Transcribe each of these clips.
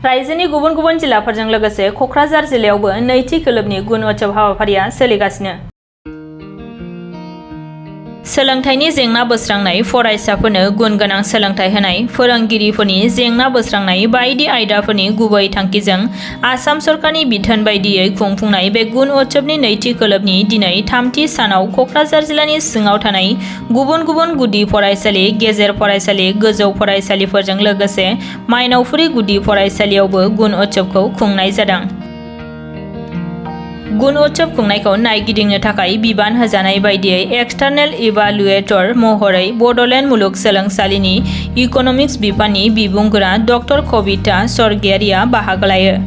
रायजोनि गुबुन गुबुन जिल्लाफोरजों लोगोसे क'क्राझार जिल्लायावबो नैथि खोलोबनि गुन उत्सव हाबाफारिया सोलिगासिनो। सोलोंथाइनि जेंना बोस्रांनाय, फरायसाफोरनो गुन गोनां सोलोंथाइ होनाय, फोरोंगिरिफोरनि जेंना बोस्रांनाय बायदि आयदाफोरनि गुबै थांखिजों आसाम सरकारनि बिथोन बायदियै खुंफुंनाय बे गुन उत्सवनि नैथि खोलोबनि दिनै थामथि सानाव क'क्राझार जिल्लानि सिङाव थानाय गुबुन गुबुन गुदि फरायसालि, गेजेर फरायसालि, गोजौ फरायसालिफोरजों लोगोसे मायनावफुरि गुदि फरायसालियावबो गुन उत्सवखौ खुंनाय जादों। गुन उत्सव खुंनायखौ नायगिदिंनो थाखाय बिबान होजानाय बायदियै एक्सटार्नेल इभालुएटर महरै बड'लेण्ड मुलुगसोलोंसालिनि इक'नमिक्स बिफाननि बिबुंगोरा डक्टर कबिता स्वर्गियारिया बाहागो लायो।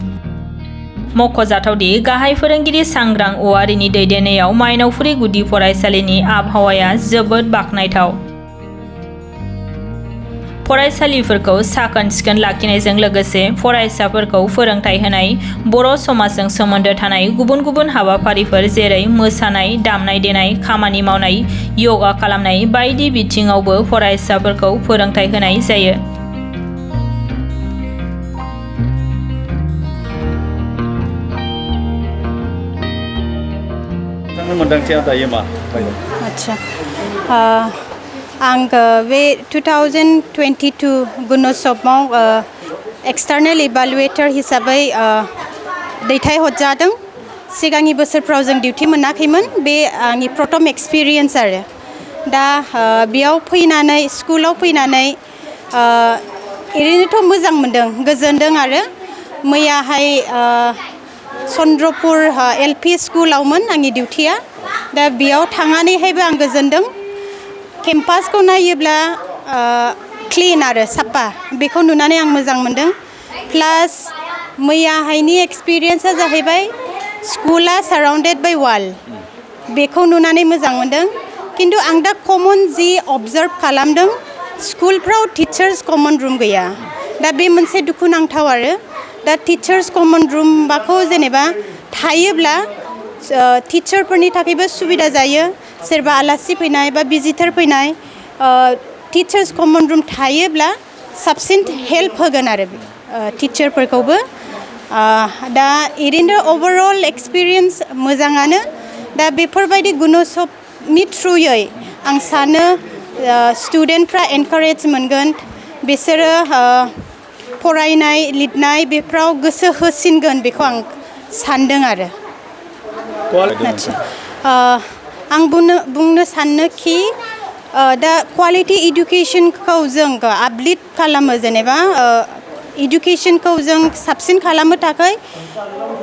मख'जाथावदि गाहाय फोरोंगिरि सांग्रां औवारिनि दैदेननायाव मायनावफुरि गुदि फरायसालिनि आबहावाया जोबोद बाखनायथाव। फरायसालिफोरखौ साखोन-सिखोन लाखिनायजों लोगोसे फरायसाफोरखौ फोरोंथाइ होनाय, बर' समाजजों सोमोन्दो थानाय गुबुन गुबुन हाबाफारिफोर जेरै मोसानाय, दामनाय-देनाय, खामानि मावनाय, यगा खालामनाय बायदि बिथिङावबो फरायसाफोरखौ फोरोंथाइ होनाय जायो। मोनदांथिया दायो मा? आं बे 2022 गुन उत्सवआव एक्सटार्नेल इभालुएटर हिसाबै दैथायहरजादों। सिगांनि बोसोरफ्राव जों डिउटि मोनाखैमोन, बे आंनि प्रथम एक्सपिरियेन्स आरो दा बेयाव फैनानै स्कुलाव फैनानै ओरैनोथ' मोजां मोनदों, गोजोनदों आरो मैयाहाय चन्द्रपुर एलपि स्कुलावमोन आंनि डिउटिया। दा बेयाव थांनानैहायबो आं गोजोनदों। केम्पासखौ नायोब्ला क्लिन आरो साफा, बेखौ नुनानै आं मोजां मोनदों। प्लास मैयाहायनि एक्सपिरियेन्सआ जाहैबाय स्कुला साराउन्डेड बाय वाल, बेखौ नुनानै मोजां मोनदों। खिन्थु आं दा कमन जि अबजार्भ खालामदों, स्कुलफ्राव टिचार्स कमन रुम गैया। दा बे मोनसे दुखुनांथाव आरो दा टिचार्स कमन रुमखौ जेनेबा थायोब्ला टिचारफोरनि थाखायबो सुबिदा जायो। सोरबा आलासि फैनाय बा भिजिटर फैनाय, टिचार्स कमन रुम थायोब्ला साबसिन हेल्प होगोन आरो टिचारफोरखौबो। दा ओरैनो अभारअल एक्सपिरियेन्स मोजाङानो। दा बेफोरबायदि गुन उत्सवनि थ्रुयै आं सानो स्टुडेन्टफ्रा एनकारेज मोनगोन, बिसोरो फरायनाय लिरनाय बेफ्राव गोसो होसिनगोन, बेखौ आं सानदों आरो। आं बुंनो सानो कि दा क्वालिटि इडुकेसनखौ जों आपलिफ्ट खालामो, जेनेबा इडुकेसनखौ जों साबसिन खालामनो थाखाय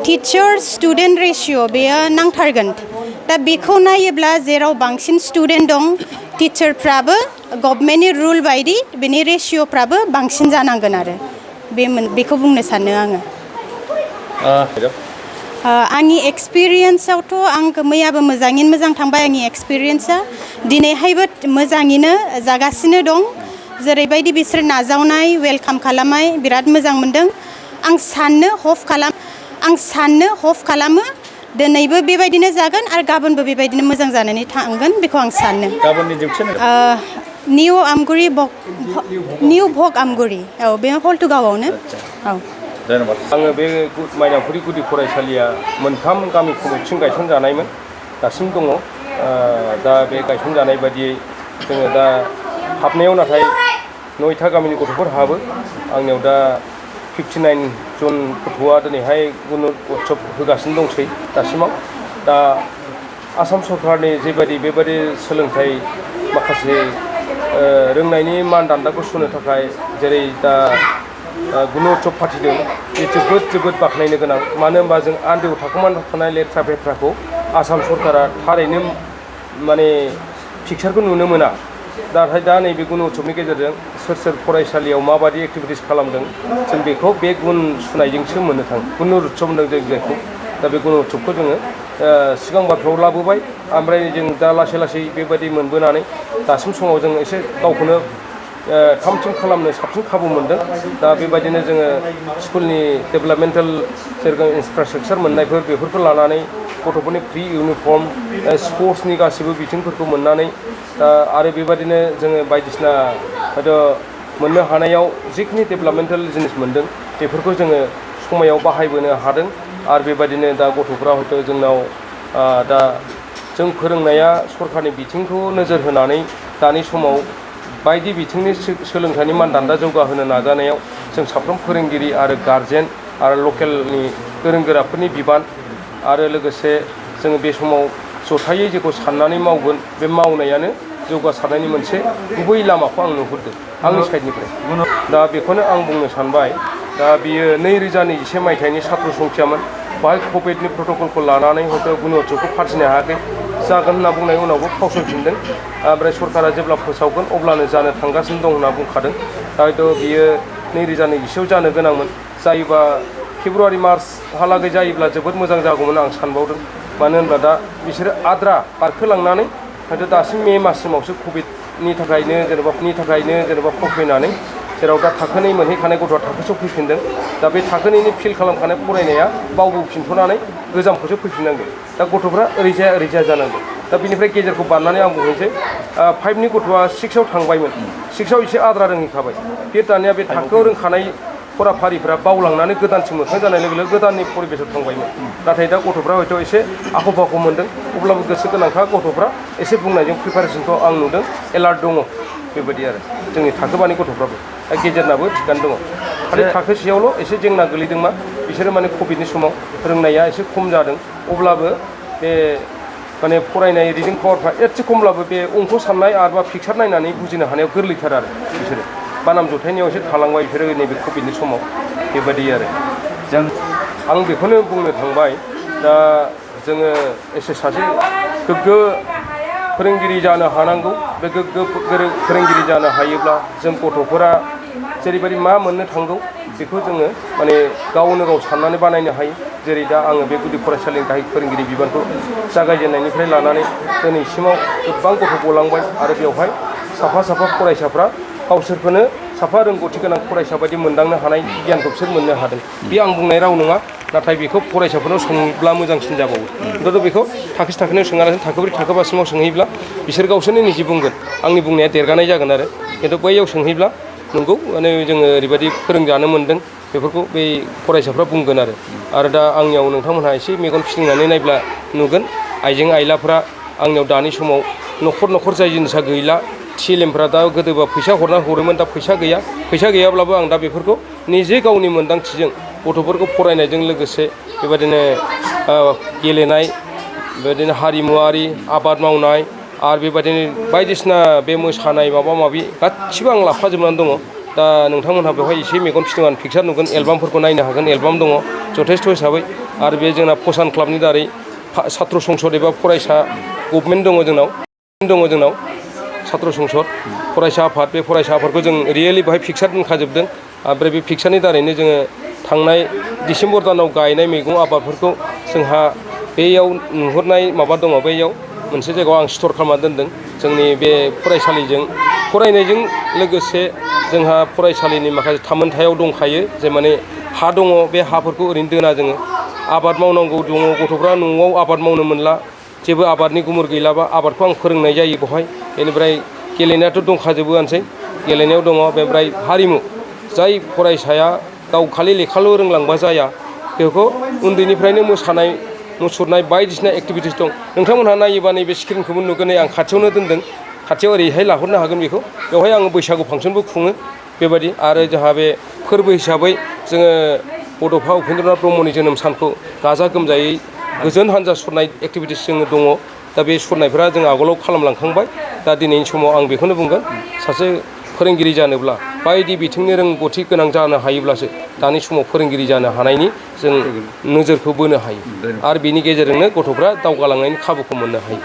टिचार स्टुडेन्ट रेशिय' बेयो नांथारगोन। दा बेखौ नायोब्ला जेराव बांसिन स्टुडेन्ट दं, टिचारफ्राबो गभर्नमेन्टनि रुल बायदि बेनि रेशिय'फ्राबो बांसिन जानांगोन आरो बेखौ बुंनो सानो आङो। आंनि एक्सपिरियेन्सआवथ' आं मैयाबो मोजाङैनो मोजां थांबाय आंनि एक्सपिरियेन्सआ। दिनैहायबो मोजाङैनो जागासिनो दं। जेरैबायदि बिसोर नाजावनाय, वेलकाम खालामनाय बिराद मोजां मोनदों। आं साननो हप खालामो दिनैबो बेबायदिनो जागोन आरो गाबोनबो बेबायदिनो मोजां जानानै थांगोन, बेखौ आं सानो। गाबोननि डिउटिया निउ भग आमगुरि, औ बे हल्टुगावआवनो। औ आङो बे मायनावफुरि गुदि फरायसालिया मोनथाम गामि कमिटिजों गायसनजानायमोन, दासिम दङ। दा बे गायसनजानाय बायदियै जोङो दा हाबनायाव नाथाय 9था गामिनि गथ'फोर हाबो। आंनियाव दा 59 जन गथ'आ दिनैहाय गुन उत्सव होगासिनो दंसै दासिमाव। दा आसाम सरकारनि बेबायदि सोलोंथाइ माखासे रोंनायनि मानदान्दाखौ सुनो थाखाय जेरै दा गुन उत्सव फाथिदों, बे जोबोद बाख्नायनो गोनां। मानो होनबा जों आन्दोआव थाखोमाना थानाय लेथ्रा फेथ्राखौ आसाम सरकारा थारैनो माने पिक्सारखौ नुनो मोना। नाथाय दा नैबे गुन उत्सवनि गेजेरजों सोर फरायसालियाव माबायदि एक्टिभिटिस खालामदों, जों बेखौ बे गुन सुनायजोंसो मोननो थाङो। गुन उत्सव होनदों जों जायखौ। दा बे गुन उत्सवखौ जोङो सिगां बारफ्राव लाबोबाय, ओमफ्राय जों दा लासै बेबायदि मोनबोनानै दासिम समाव जों एसे गावखौनो थाम-थिम खालामनो साबसिन खाबु मोनदों। दा बेबायदिनो जोङो स्कुलनि डेभेलपमेन्टेल जेरखम इनफ्रास्ट्राक्चार मोननायफोर बेफोरखौ लानानै गथ'फोरनि फ्रि इउनिफर्म, स्पर्ट्सनि गासैबो बिथिंफोरखौ मोननानै दा आरो बेबायदिनो जोङो बायदिसिना हयथ' मोननो हानायाव जिखिनि डेभेलपमेन्टेल जिनिस मोनदों बेफोरखौ जोङो समायाव बाहायबोनो हादों आरो बेबायदिनो दा गथ'फ्रा हयथ' जोंनाव दा जों फोरोंनाया सरकारनि बिथिंखौ नोजोर होनानै दानि समाव बायदि बिथिंनि सोलोंथाइनि मानदान्दा जौगाहोनो नाजानायाव जों साफ्रोम फोरोंगिरि आरो गारजेन आरो लकेलनि गोरों गोराफोरनि बिबान आरो लोगोसे जोङो बे समाव जथायै जेखौ साननानै मावगोन बे मावनायानो जौगासारनायनि मोनसे गुबै लामाखौ आं नुहुरदों आंनि साइडनिफ्राय दा बेखौनो आं बुंनो सानबाय दा बियो 2021 मायथाइनि सात्र संख्यामोन बाहाय कभिडनि प्रट'कलखौ लानानै हयथ' गुन'त्सबखौ फाथिनो हायाखै जागोन होनना बुंनाय उनावबो फावसयफिनदों ओमफ्राय सरकारा जेब्ला फोसावगोन अब्लानो जानो थांगासिनो दं होनना बुंखादों दा हयथ' बियो 2021 जानो गोनांमोन जायोबा फेब्रुवारि मार्चहालागै जायोब्ला जोबोद मोजां जागौमोन आं सानबावदों मानो होनब्ला दा बिसोरो आद्रा बारखोलांनानै हयथ' दासिम मे माससिमावसो कभिडनि थाखायनो फैनानै जेराव दा थाखोनै मोनहैखानाय गथ'आ थाखोसेयाव फैफिनदों दा बे थाखोनैनि फिल खालामखानाय फरायनाया बावबोफिनथ'नानै गोजामखौसो फैफिननांगौ दा गथ'फ्रा ओरै जाया जानांगौ दा बिनिफ्राय गेजेरखौ बारनानै आं बुंनोसै 5नि गथ'आ 6आव थांबायमोन 6आव एसे आद्रा रोंहैखाबाय बे दानिया बे थाखोआव रोंखानाय फराफारिफ्रा बावलांनानै गोदानसिम मोखां जानाय लोगो लोगो गोदाननि परिबेसाव थांबायमोन नाथाय दा गथ'फ्रा हयथ' एसे आख' फाख' मोनदों अब्लाबो गोसो गोनांखा गथ'फ्रा एसे बुंनायजों प्रिपारेसनखौ आं नुदों एलार्ट दङ बेबायदि आरो जोंनि थाखोबानि गथ'फ्राबो दा गेजेरनाबो थिगानो दङ खालि थाखोसेयावल' एसे जेंना गोलैदोंमा बिसोरो माने कभिडनि समाव रोंनाया एसे खम जादों अब्लाबो बे माने फरायनाय रिदिं पावारफ्रा एसे खमब्लाबो बे अंख साननाय आरो पिकचार नायनानै बुजिनो हानायाव गोरलैथार आरो बिसोरो बानाम जथायनायाव एसे थालांबाय बिसोरो नैबे कभिडनि समाव बेबायदि आरो आं बेखौनो बुंनो थांबाय दा जोङो एसे सासे गोग्गो फोरोंगिरि जानो हानांगौ बे गोग्गो फोरोंगिरि जानो हायोब्ला जों गथ'फोरा जेरैबायदि मा मोननो थांगौ बेखौ जोङो माने गावनो गाव साननानै बानायनो हायो जेरै दा आङो बे गुदि फरायसालिनि गाहाय फोरोंगिरि बिबानखौ जागायजेननायनिफ्राय लानानै दिनैसिमाव गोबां गथ' गलांबाय आरो बेवहाय साफा फरायसाफ्रा गावसोरखौनो साफा रोंगौथि गोनां फरायसा बायदि मोनदांनो हानाय गियानखौ बिसोर मोननो हादों बे आं बुंनाय राव नङा नाथाय बेखौ फरायसाफोरनाव सोंब्ला मोजांसिन जाबावो खिन्थु बेखौ थाखोसे थाखोनायाव सोङालासिनो थाखोब्रै थाखोबासिमाव सोंहैब्ला बिसोर गावसोरनो निजि बुंगोन आंनि बुंनाया देरगानाय जागोन आरो खिन्थु बैयाव सोंहैब्ला नंगौ माने जोङो ओरैबायदि फोरोंजानो मोन्दों बेफोरखौ बै फरायसाफ्रा बुंगोन आरो दा आंनियाव नोंथांमोनहा एसे मेगन फिदिंनानै नायब्ला नुगोन आइजें आइलाफ्रा आंनियाव दानि समाव न'खर जाय जिनिसा गैला TLMफ्रा दा गोदोबा फैसा हरोमोन दा फैसा गैयाब्लाबो आं दा बेफोरखौ निजे गावनि मोन्दांथिजों गथ'फोरखौ फरायनायजों लोगोसे बेबायदिनो गेलेनाय बेबायदिनो हारिमुवारि आबाद मावनाय आरो बेबायदिनो बायदिसिना बे मोसानाय माबा माबि गासिबो आं लाफाजोबनानै दङ दा नोंथांमोनहा बेवहाय एसे मेगन फिदिंनानै पिकचार नुगोन एलबामफोरखौ नायनो हागोन एलबाम दङ जथेस्थ' हिसाबै आरो बे जोंना फसान क्लाबनि दारै सात्र संसद एबा फरायसा गभमेन्ट दङ जोंनाव सात्र संसद फरायसा आफाद बे फरायसा आफादखौ जों रियेलि बेहाय पिकचार दोनखाजोबदों ओमफ्राय बे पिकचारनि दारैनो जोङो थांनाय डिसेम्बर दानाव गायनाय मैगं आबादफोरखौ जोंहा बेयाव नुहुरनाय माबा दङ बैयाव मोनसे जायगायाव आं स्टर खालामना दोनदों जोंनि बे फरायसालिजों फरायनायजों लोगोसे जोंहा फरायसालिनि माखासे थामोनथायाव दंखायो जे माने हा दङ बे हाफोरखौ ओरैनो दोना जोङो आबाद मावनांगौ दङ गथ'फ्रा न'आव आबाद मावनो मोनला जेबो आबादनि गुमुर गैलाबा आबादखौ आं फोरोंनाय जायो बेवहाय बेनिफ्राय गेलेनायाथ' दंखाजोबोआनोसै गेलेनायाव दङ बेनिफ्राय हारिमु जाय फरायसाया गाव खालि लेखाल' रोंलांबा जाया बेखौ उन्दैनिफ्रायनो मोसानाय मुसुरनाय बायदिसिना एक्टिभिटिस दं नोंथांमोनहा नायोबा नैबे स्क्रिनखौबो नुगोन आं खाथियावनो दोनदों खाथियाव ओरैहाय लाहरनो हागोन बेखौ बेवहाय आङो बैसागु फांसनबो खुङो बेबायदि आरो जोंहा बे फोरबो हिसाबै जोङो बड'फा उपेन्द्रनाथ ब्रह्मनि जोनोम सानखौ गाजा गोमजायै गोजोन हान्जा सुरनाय एक्टिभिटिस जोङो दङ दा बे सुरनायफ्रा जों आगोलाव खालामलांखांबाय दा दिनैनि समाव आं बेखौनो बुंगोन सासे फोरोंगिरि जानोब्ला बायदि बिथिंनि रोंगौथि गोनां जानो हायोब्लासो दानि समाव फोरोंगिरि जानो हानायनि जों नोजोरखौ बोनो हायो आरो बेनि गेजेरजोंनो गथ'फ्रा दावगालांनायनि खाबुखौ मोननो हायो